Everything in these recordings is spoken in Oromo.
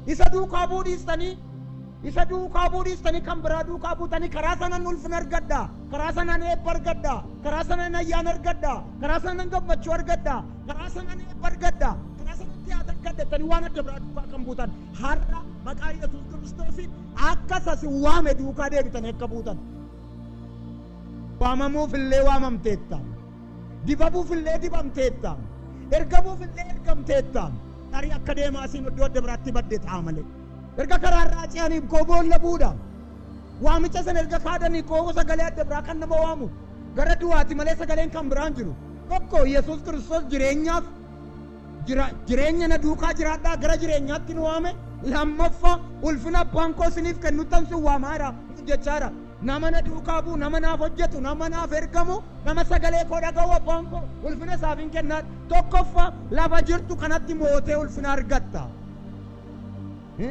Isa duukaa bu'uu dhiistanii, isa duukaa bu'uu dhiistanii kan biraa duukaa buutanii, karaa sanan ulfina argadha, karaa sanan eebba argadha, karaa sanan ayyaana argadha, karaa sanan gammachuu argadha, karaa sanan eebba argadha, karaa sanan tiyaata argadha jettanii waan adda biraa duukaa kan buutan, har'a maqaa Yesuus Kiristoosiin akka isa si waame duukaa deebitanii akka buutan. Waamamuuf illee waamamteetta. Dibamuuf illee dibamteetta. Ergamuuf illee ergamteetta. Tarii akka Deemaasiin iddoo adda biraatti badde ta'a malee. Erga karaa irraa ce'aniif koo boolla bu'uudha. Waamicha sana erga kaadanii koo sagalee adda biraa kan nama waamu gara du'aati malee sagaleen kan biraan jiru. Tokko, Yesuus Kiristoos jireenyaaf jira, jireenya na duukaa jiraadhaa, gara jireenyaatti nu waame. Lammaffaa, ulfina abbaan koo isiniif kennuttan sin waamaa jira jechaa jira. Nama na duukaa bu'u, nama naaf hojjetu, nama naaf ergamu, nama sagalee koo dhaga'u abbaan koo ulfina isaaf hin kennaa. Tokkoffaa, lafa jirtu kanatti mootee ulfina argatta.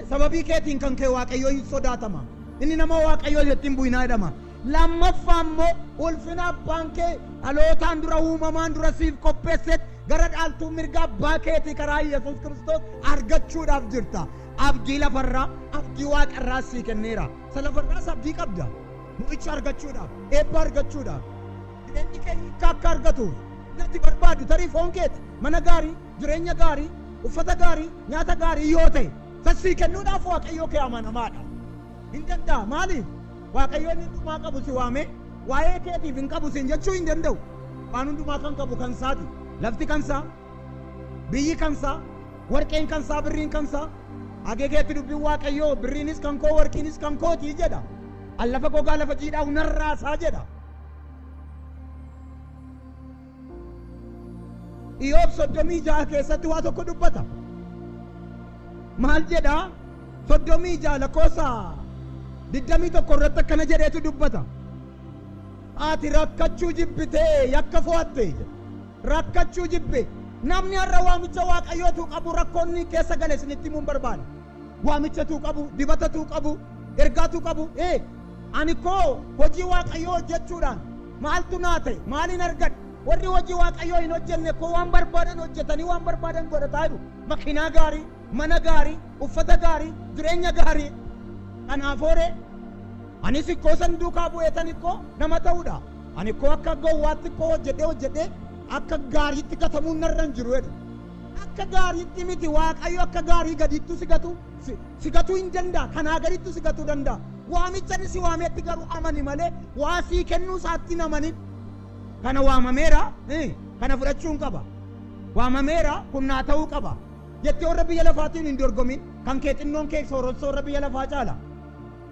Sababii keetiin kan kee Waaqayyoo hin sodaatama. Inni nama Waaqayyoo isatti hin bu'inaa jedhama. Lammaffaa immoo, ulfina abbaan kee dhalootaan dura, uumamaan dura siif qopheessetti gara dhaaltuu mirga abbaa keetii karaa Yesuus Kiristoos argachuudhaaf jirta. Abdii lafarraa, abdii waaqarraas sii kenneera. Isa lafarraas abdii qabda. Mo'icha argachuudhaaf, eebba argachuudhaaf, jireenyi kee hiikkaa akka argatuuf, nati barbaadu tarii foon keeti, mana gaarii, jireenya gaarii, uffata gaarii, nyaata gaarii yoo ta'e, sassii kennuudhaaf Waaqayyoo kee amanamaadha. Hin danda'a. Maaliif? Waaqayyo inni hundumaa qabu si waamee waa'ee keetiif hin qabu siin jechuu hin danda'u. Waan hundumaa kan qabu kan isaati. Lafti kan isaa, biyyi kan isaa, warqeen kan isaa, birriin kan isaa. Hagee keetti dubbiin Waaqayyoo birriinis kan koo, warqiinis kan kooti jedha. An lafa gogaa, lafa jiidhaa narraasaa jedha. Iyoob 36 keessatti waa tokko dubbata. Maal jedhaa? 36 lakkoofsa 21 irratti akkana jedheetu dubbata. Ati rakkachuu jibbitee yakka fo'atte jedha. Rakkachuu jibbe. Namni har'a waamicha Waaqayyootu qabu rakkoonni keessa gale isinitti himuun barbaada. Waamichatuu qabu, dibatatuu qabu, ergaatuu qabu. Ee, ani koo hojii Waaqayyoo hojjechuudhaan maaltu naa ta'e? Maaliin argadhe? Warri hojii Waaqayyoo hin hojjenne koo waan barbaadan hojjetanii waan barbaadan godhataa jiru. Makiinaa gaarii, mana gaarii, uffata gaarii, jireenya gaarii. Kanaaf hooree anis ikkoo san duukaa bu'eetan ikkoo nama ta'uudha. Ani ikkoo akka gowwaatti ikkoo hojjedhee hojjedhee akka gaariitti gatamuun narra hin jiru jedhu. Akka gaariitti miti, Waaqayyo akka gaarii gadiittu si gatu si gatuu hin danda'a. Kanaa gadittu si gatuu danda'a. Waamicha inni si waametti garuu amani malee waa sii kennuu isaatti hin amanin. Kana waamameera, kana fudhachuun qaba. Waamameera, kun naa ta'uu qaba. Jettee warra biyya lafaatiin hin dorgomin. Kan kee xinnoon kee sooressa warra biyya lafaa caala.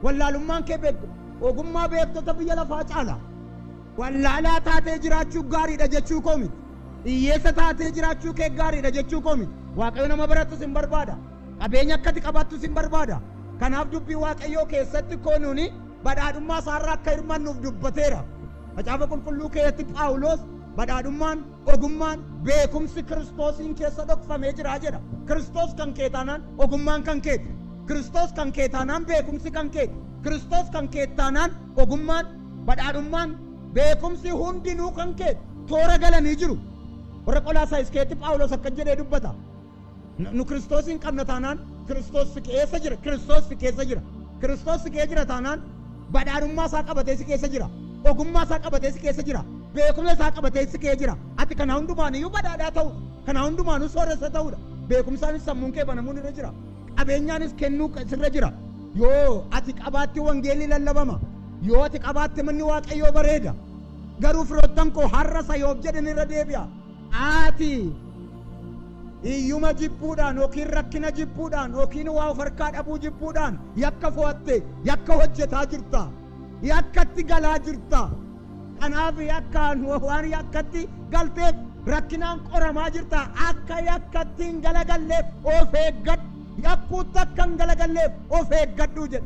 Wallaalummaan kee ogummaa beektota biyya lafaa caala. Wallaalaa taatee jiraachuu gaariidha jechuu koo miti. Hiyyeessa taatee jiraachuu kee gaariidha jechuu koo miti. Waaqayyo nama baratus hin barbaada. Qabeenya akkati qabaattus hin barbaada. Kanaaf dubbii Waaqayyoo keessatti koo nuni badhaadhummaa isaarraa akka hirmannuuf dubbateera. Macaafa Qulqulluu keessatti Phaawulos badhaadhummaan, ogummaan, beekumsi Kiristoosiin keessa dhokfamee jira jedha. Kiristoos kan kee taanaan ogummaan kan keeti. Kiristoos kan kee taanaan beekumsi kan keeti. Kiristoos kan kee taanaan ogummaan, badhaadhummaan, beekumsi hundinuu kan keeti. Toora galanii jiru. Warra Qolaasaayis keessatti Phaawulos akkas jedhee dubbata. Nu Kiristoosiin qabna taanaan Kiristoos si keessa jira. Kiristoos si keessa jira. Kiristoos si keessa jira taanaan badhaadhummaa isaa qabatee si keessa jira. Ogummaa isaa qabatee si keessa jira. Beekumsa isaa qabatee si keessa jira. Ati kana hundumaan iyyuu badhaadhaa ta'uudha. Kana hundumaanuu sooressa ta'uudha. Beekumsaanis sammuun kee banamuun irra jira. Qabeenyaanis kennuu sirra jira. Yoo ati qabaatte wangeelli lallabama. Yoo ati qabaatte manni Waaqayyoo bareeda. Garuu firoottan koo, har'a Sayoob jedhan irra deebi'a. Ati hiyyuma jibbuudhaan yookiin rakkina jibbuudhaan yookiin waa of harkaa dhabuu jibbuudhaan yakka fo'atte, yakka hojjetaa jirta. Yakkatti galaa jirta. Kanaaf yakkaan waan yakkatti galteef rakkinaan qoramaa jirta. Akka yakkatti hin galagalleef of eeggadhu. Yakkuutti akka hin galagalleef of eeggadhu jedha.